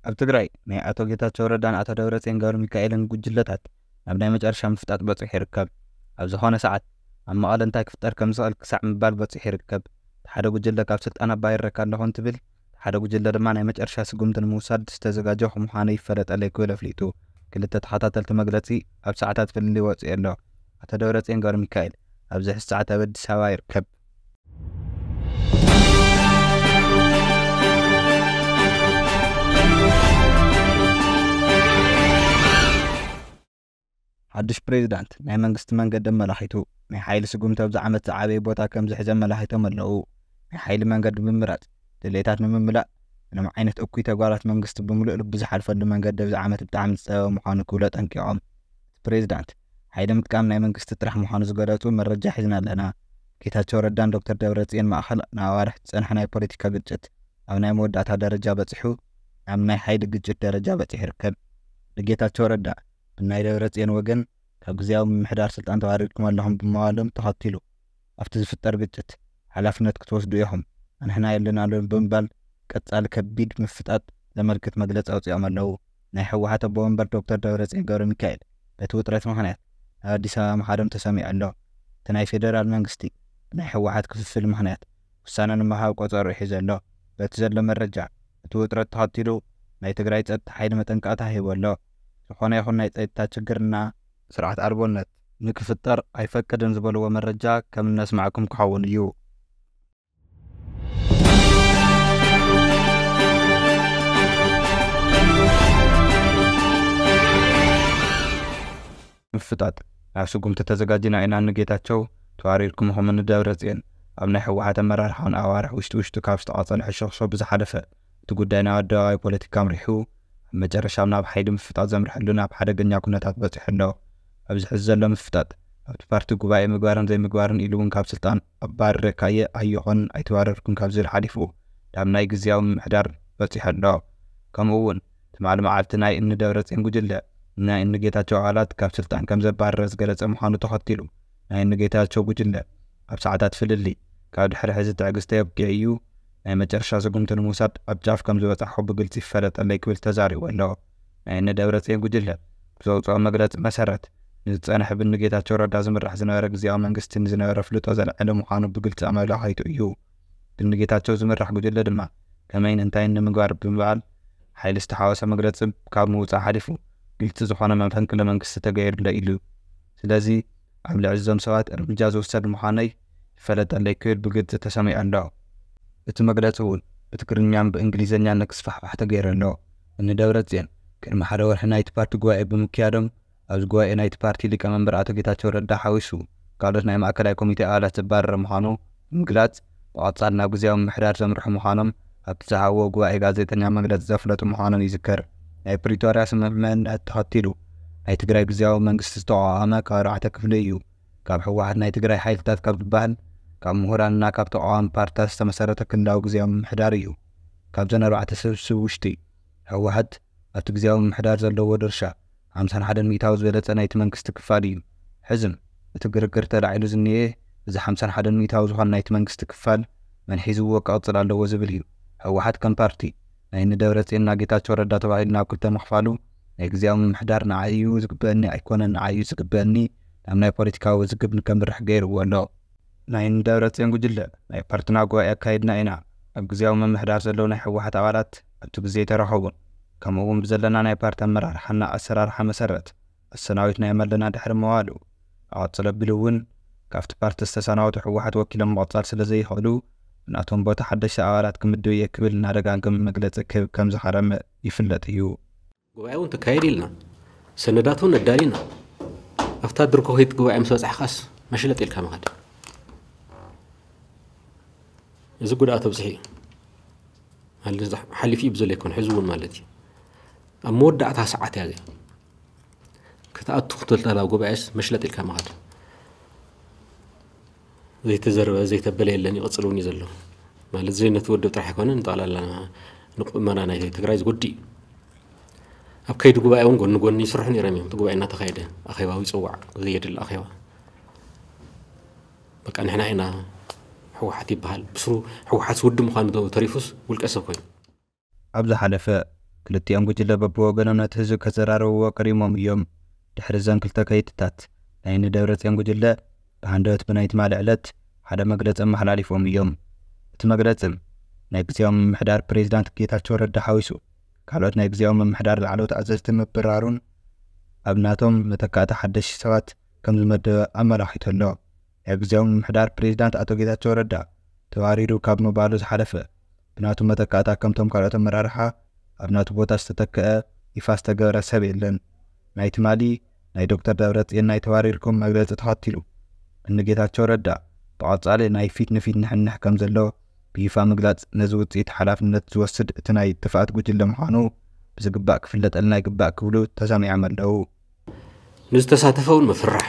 ኣብ ትግራይ ናይ ኣቶ ጌታቸው ረዳን ኣቶ ደብረጽዮን ገብረ ሚካኤልን ጉጅለታት ናብ ናይ መጨረሻ ምፍጣጥ በጺሑ ይርከብ። ኣብ ዝኾነ ሰዓት ኣብ መቐለ እንታይ ክፍጠር ከም ዝኽእል ክሳዕ ምባል በጺሑ ይርከብ። እቲ ሓደ ጉጅለ ካብ ስልጣን ኣባሪረካ ኣለኹ እንትብል፣ እቲ ሓደ ጉጅለ ድማ ናይ መጨረሻ ስጉምቲ ንምውሳድ ዝተዘጋጀኹ ምዃነይ ይፈለጠለይ ክብል ኣፍሊጡ። ክልተ ተኸታተልቲ መግለጺ ኣብ ሰዓታት ፍልልይ ወጺኡ ኣሎ። ኣቶ ደብረጽዮን ገብረ ሚካኤል ኣብዚ ሕዚ ሰዓት ኣብ ኣዲስ ኣበባ ይርከብ። ሓድሽ ፕሬዚዳንት ናይ መንግስቲ መንገዲ ኣመላኺቱ፣ ናይ ሓይሊ ስጉምቲ ኣብዚ ዓመት ዝዓበየ ቦታ ከም ዝሕዘ ኣመላኺቶም ኣለዉ። ናይ ሓይሊ መንገዲ ብምምራጽ ድሌታት ንምምላእ፣ ምንም ዓይነት እኩይ ተግባራት መንግስቲ ብምሉእ ልቢ ዝሓልፈሉ መንገዲ ኣብዚ ዓመት ብጣዕሚ ዝጸበበ ምዃኑ ክብሉ ኣጠንቂቖም። እቲ ፕሬዚዳንት ሓይሊ ምጥቃም ናይ መንግስቲ ጥራሕ ምዃኑ ዝገለጹ መረጃ ሒዝና ኣለና። ጌታቸው ረዳን ዶክተር ደብረጽዮን ማእኸል ንኣዋርሕ ዝጸንሐ ናይ ፖለቲካ ግጭት ኣብ ናይ መወዳእታ ደረጃ በጺሑ፣ ናብ ናይ ሓይሊ ግጭት ደረጃ በጺሑ ይርከብ። ንጌታቸው ረዳ ብናይ ደብረጽዮን ወገን ካብ ግዝያዊ ምምሕዳር ስልጣን ተባሪርኩም ኣለኹም ብምባሎም ተኸቲሉ፣ ኣብቲ ዝፍጠር ግጭት ሓላፍነት ክትወስዱ ኢኹም፣ ኣንሕና የለናሉን ብምባል ቀጻሊ ከቢድ ምፍጣጥ ዘመልክት መግለጺ ኣውጺኦም ኣለዉ። ናይ ህወሓት ኣቦ ወንበር ዶክተር ደብረጽዮን ገብረ ሚካኤል በቲ ውጥረት ምኽንያት ናብ ኣዲስ ኣበባ ምኻዶም ተሰሚዑ ኣሎ። እቲ ናይ ፌደራል መንግስቲ ብናይ ህወሓት ክፍፍል ምኽንያት ውሳነ ንምሃብ ቆጸሩ ሒዙ ኣሎ። በቲ ዘሎ መረጃ፣ እቲ ውጥረት ተኸቲሉ ናይ ትግራይ ጸጥታ ሓይሊ መጠንቀቕታ ሂቡ ኣሎ። ዝኾነ ይኹን ናይ ጸጥታ ችግርና ስርዓት ኣልቦነት ንክፍጠር ኣይፈቅድን ዝበልዎ መረጃ ከም እነስማዕኩም ክኸውን እዩ። ምፍጣጥ ናብ ስጉምቲ ተዘጋጅና ኢና። ንጌታቸው ተዋሪድኩም ኢኹም። ንደብረጽዮን ኣብ ናይ ህወሓት ኣመራርሓን ኣዋርሕ ውሽጢ ውሽጢ ካብ ዝተቓጸለ ሕሾኽሾ ብዝሓለፈ እቲ ጉዳይ ናብ ኣደባባይ ፖለቲካ ኣምሪሑ ኣብ መጨረሻ ናብ ሓይሊ ምፍጣጥ ዘምርሐሉ ናብ ሓደገኛ ኩነታት በጺሑ ኣሎ። ኣብዚ ሕዚ ዘሎ ምፍጣጥ ኣብቲ ፓርቲ ጉባኤ ምግባርን ዘይምግባርን ኢሉ እውን ካብ ስልጣን ኣባርረካየ ኣይኾን ኣይተዋረድኩን ካብ ዝብል ሓሊፉ ናብ ናይ ግዝያዊ ምምሕዳር በጺሑ ኣሎ። ከምኡ እውን ትማሊ መዓልቲ ናይ እኒ ደብረጽዮን ጉጅለ ናይ እኒ ጌታቸው ኣባላት ካብ ስልጣን ከም ዘባረረ ዝገለጸ ምዃኑ ተኸቲሉ ናይ እኒ ጌታቸው ጉጅለ ኣብ ሰዓታት ፍልልይ ካብ ድሕሪ ሕዚ ትዕግስቲ የብቅዕ እዩ፣ ናይ መጨረሻ ስጉምቲ ንምውሳድ ኣብ ጫፍ ከም ዝበጻሕኩ ብግልጺ ይፈለጠለይ ክብል ተዛሪቡ ኣሎ። ናይ እኒ ደብረጽዮን ጉጅለ ብዘውፅኦ መግለጺ መሰረት ንዝጸንሐ ብኒ ጌታቸው ረዳ ዝምራሕ ዝነበረ ግዝያዊ መንግስቲ ንዝነበረ ኣፍልጦ ዘልዐለ ምዃኑ ብግልጺ ኣመላኺቱ እዩ። ብኒ ጌታቸው ዝምራሕ ጉጅለ ድማ ከመይን እንታይን ንምግባር ብምባል ሓይሊ ዝተሓወሰ መግለጺ ካብ ምውጻእ ሓሊፉ ግልጺ ዝኾነ መፈንቅለ መንግስቲ ተገይሩለ ኢሉ። ስለዚ ኣብ ልዕሊ እዞም ሰባት እርምጃ ዝውሰድ ምዃነይ ይፈለጠለይ ክብል ብግልጺ ተሰሚዑ ኣሎ። እቲ መግለጺ እውን ብትግርኛን ብእንግሊዝኛን ንክስፋሕፋሕ ተገይሩ ኣሎ። እኒ ደብረጽዮን ቅድሚ ሓደ ወርሒ ናይቲ ፓርቲ ጉባኤ ብምክያዶም ኣብዚ ጉባኤ ናይቲ ፓርቲ ሊቀመንበር ኣቶ ጌታቸው ረዳ ሓዊሱ ካልኦት ናይ ማእከላይ ኮሚቴ ኣባላት ዘባረረ ምዃኑ ብምግላጽ ብቐጻሊ ናብ ግዝያዊ ምምሕዳር ዘምርሑ ምዃኖም ኣብቲ ዝሃብዎ ጉባኤ ጋዜጠኛ መግለጺ ዘፍለጡ ምዃኖም ይዝከር። ናይ ፕሪቶርያ ስምምዕነት ተኸቲሉ ናይ ትግራይ ግዝያዊ መንግስቲ ዝተቋቋመ ካብ ኣርባዕተ ክፍሊ እዩ። ካብ ህወሓት ናይ ትግራይ ሓይልታት ካብ ዝበሃል ካብ ምሁራንና ካብ ተቃዋሚ ፓርትታት ዝተመሰረተ ክልላዊ ግዝያዊ ምምሕዳር እዩ። ካብዘን ኣርባዕተ ስብስብ ውሽጢ ህወሓት ኣብቲ ግዝያዊ ምምሕዳር ዘለዎ ድርሻ ሓምሳን ሓደን ሚእታዊ ዝበለጸ ናይቲ መንግስቲ ክፋል እዩ። ሕዝም እቲ ግርግር ተላዒሉ ዝኒኤ እዚ ሓምሳን ሓደን ሚእታዊ ዝኾነ ናይቲ መንግስቲ ክፋል መን ሒዝዎ ክቕጽል ኣለዎ ዝብል እዩ። ህወሓት ከም ፓርቲ ናይ እኒ ደብረጽዮንና ጌታቸው ረዳ ተባሂሉ ናብ ክልተ ምኽፋሉ ናይ ግዝያዊ ምምሕዳር ንዓይ እዩ ዝግበአኒ ኣይኮነን ንዓይ እዩ ዝግበአኒ ናብ ናይ ፖለቲካዊ ውዝግብ ንከምርሕ ገይርዎ ኣሎ። ናይ እኒ ደብረጽዮን ጉጅለ ናይ ፓርትና ጉባኤ ኣካይድና ኢና። ኣብ ግዝያዊ ምምሕዳር ዘለዉ ናይ ህወሓት ኣባላት ኣብቲ ግዜ ኣይተራኸቡን። ከምኡ እውን ብዘለና ናይ ፓርቲ ኣመራርሓና ኣሰራርሓ መሰረት ኣሰናቢትና እዮም ኣለና ድሕሪ ምባሉ ኣቐጽሎ ኣቢሉ እውን ካብቲ ፓርቲ ዝተሰናበቱ ህወሓት ወኪሎም ምቕጻል ስለ ዘይኽእሉ ብናቶም ቦታ ሓደሽቲ ኣባላት ክምድብ እየ ክብል እናደጋገመ መግለጺ ክህብ ከም ዝኸረመ ይፍለጥ እዩ። ጉባኤ እውን ተካየድ ኢልና ሰነዳት እውን ኣዳሊና ኣብታ ድርኮኺት ጉባኤ ምስ በጻሕካስ መሽለጥ ኢልካ ምኻድ እዚ ጉድኣት ኣብዝሒ እዩ። ማለት እዚ ሓሊፉ እዩ ብዘሎ ኣይኮነ ሕዚ እውን ማለት እዩ። ኣብ መወዳእታ ሰዓት እያ እዚኣ ክትኣቱ ክትልታ ናብ ጉባኤስ መሽለጥ ኢልካ ምኻድ ዘይተዘርበ ዘይተበለ የለን ይቕጽል እውን እዩ ዘሎ። ማለት እዚ ነቲ ውድብ ጥራሕ ኣይኮነን ንጠቕላላ ንቁመና ናይ ትግራይ ዝጎድእ እዩ። ኣብ ከይዲ ጉባኤ እውን ጎኒ ጎኒ ይስርሑ ነይሮም እዮም። እቲ ጉባኤ እናተኻየደ ኣኼባዊ ፅዋዕ ዘየድሊ ኣኼባ በቃ ንሕና ኢና ህወሓት ይበሃል ብስሩ ህወሓት ውድብ ምዃኑ ተሪፉስ ውልቀ ሰብ ኮይኑ ኣብ ዝሓለፈ ክልቲኦም ጉጅለ በብወገኖም ነቲ ህዝቢ ከዘራርብዎ ቀሪሞም እዮም። ድሕሪ እዘን ክልተ ከይድታት ናይ ንደብረጽዮን ጉጅለ ብሃንደበት ብናይ ትማሊ ዕለት ሓደ መግለጺ ኣመሓላሊፎም እዮም። እቲ መግለጺ ናይ ግዜያዊ ምምሕዳር ፕሬዚዳንት ጌታቸው ረዳ ሓዊሱ ካልኦት ናይ ግዜያዊ ምምሕዳር ላዕለዎት ኣዘዝቲ ምብራሩን ኣብ ናቶም መተካእታ ሓደሽቲ ሰባት ከም ዝመደበ ኣመላኺቱ ኣሎ። ናይ ግዜያዊ ምምሕዳር ፕሬዚዳንት ኣቶ ጌታቸው ረዳ ተባሪሩ ካብ ምባሉ ዝሓለፈ ብናቱ መተካእታ ከምቶም ካልኦት ኣመራርሓ ኣብ ናቱ ቦታ ዝተተክአ ይፋ ዝተገበረ ሰብ የለን። ናይ ትማሊ ናይ ዶክተር ደብረጽዮን ናይ ተባሪርኩም መግለጺ ተኸቲሉ እኒ ጌታቸው ረዳ ብቐጻሊ ናይ ፊት ንፊት ንሕንሕ ከም ዘሎ ብይፋ ምግላጽ ነዚ ውጽኢት ሓላፍነት ዝወስድ እቲ ናይ ጥፍኣት ጉጅለ ምዃኑ ብዝግባእ ክፍለጠልና ይግባእ ክብሉ ተሰሚዖም ኣለዉ። ንዝተሳተፈ እውን ምፍራሕ፣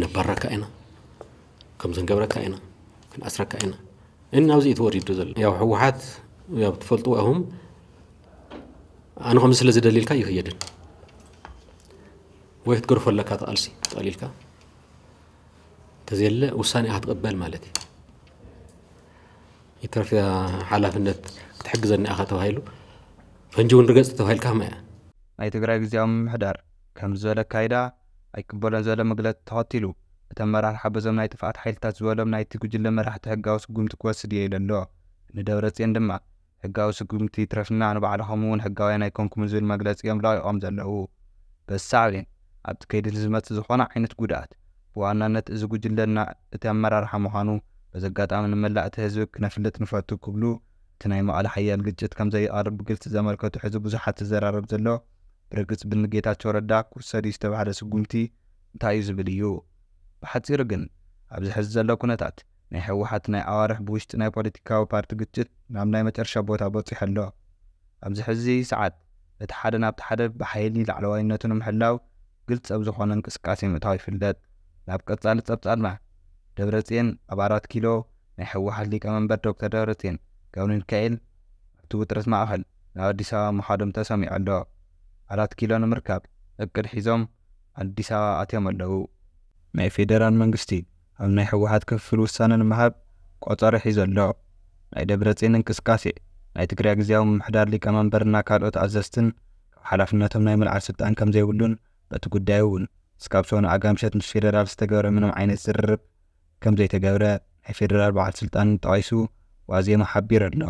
ነባረካ ኢና፣ ከምዚ ንገብረካ ኢና፣ ክንኣስረካ ኢና። እን ኣብዚ እዩ ተወሪዱ ዘሎ። ያው ህወሓት ያው ትፈልጥዎ ኢኹም፣ ኣነ ከምዚ ስለ ዝደሊ ኢልካ ይኽየድን ወይ ክትገርፎ ኣለካ፣ ተቃልሲ ጠሊልካ ተዘየለ ውሳኔ ክትቅበል ማለት እዩ። ይትረፍ ሓላፍነት ክትሕግዘኒ ኢኻ ተባሂሉ ፈንጂ እውን ርገጽ ተባሂልካ ከማ እያ። ናይ ትግራይ ግዜያዊ ምምሕዳር ከምዚ ዝበለ ኣካይዳ ኣይቅበሎን ዝበለ መግለፂ ተኸቲሉ እቲ ኣመራርሓ በዞም ናይ ጥፍኣት ሓይልታት ዝበሎም ናይቲ ጉጅለ መራሕቲ ሕጋዊ ስጉምቲ ክወስድ እየ ኢሉ ኣሎ። ንደብረፅዮን ድማ ሕጋዊ ስጉምቲ ይትረፍና ንባዕልኹም እውን ሕጋውያን ኣይኮንኩምን ዝብል መግለፂ እዮም ለቒቖም ዘለዉ። በዚ ሳዕቤን ኣብቲ ከይዲ ንዝመፅእ ዝኾነ ዓይነት ጉድኣት ብዋናነት እዚ ጉጅለና እቲ ኣመራርሓ ምዃኑ በዚ ኣጋጣሚ ንመላእ እቲ ህዝቢ ክነፍልጥ ንፈቱ ክብሉ እቲ ናይ መቐለ ሓያል ግጭት ከም ዘይቐርብ ብግልፂ ዘመልከቱ ሕዚ ብዙሓት ዝዘራረብ ዘሎ ብርግፅ ብኒ ጌታቸው ረዳ ክውሰድ እዩ ዝተባህለ ስጉምቲ እንታይ እዩ ዝብል እዩ። ብሓፂሩ ግን ኣብዚ ሕዚ ዘሎ ኩነታት ናይ ህወሓት ናይ ኣዋርሕ ብውሽጢ ናይ ፖለቲካዊ ፓርቲ ግጭት ናብ ናይ መጨረሻ ቦታ በፂሑ ኣሎ። ኣብዚ ሕዚ ሰዓት እቲ ሓደ ናብቲ ሓደ ብሓይሊ ላዕለዋይነቱ ንምሕላው ግልፂ ኣብ ዝኾነ እንቅስቃሴ ምእታው ይፍለጥ። ናብ ቀፃሊ ፀብፃብና ደብረፅዮን ኣብ ኣራት ኪሎ ናይ ህወሓት ሊቀመንበር ዶክተር ደብረፅዮን ገብረሚካኤል ኣብቲ ውጥረት ማእኸል ናብ ኣዲስ ኣበባ ምኻዶም ተሰሚዑ ኣሎ። ኣራት ኪሎ ንምርካብ እቅድ ሒዞም ኣዲስ ኣበባ ኣትዮም ኣለዉ። ናይ ፌደራል መንግስቲ ኣብ ናይ ህወሓት ክፍፍል ውሳነ ንምሃብ ቆፀሮ ሒዙ ኣሎ። ናይ ደብረፅዮን እንቅስቃሴ ናይ ትግራይ ግዜያዊ ምምሕዳር ሊቀመንበርና ካልኦት ኣዘዝትን ካብ ሓላፍነቶም ናይ ምልዓል ስልጣን ከም ዘይብሉን በቲ ጉዳይ እውን እስካብ ሰኑ ኣጋምሸት ምስ ፌደራል ዝተገብረ ምንም ዓይነት ዝርርብ ከም ዘይተገብረ ናይ ፌደራል በዓል ስልጣን ጠቒሱ ዋዜማ ሓቢሩ ኣሎ።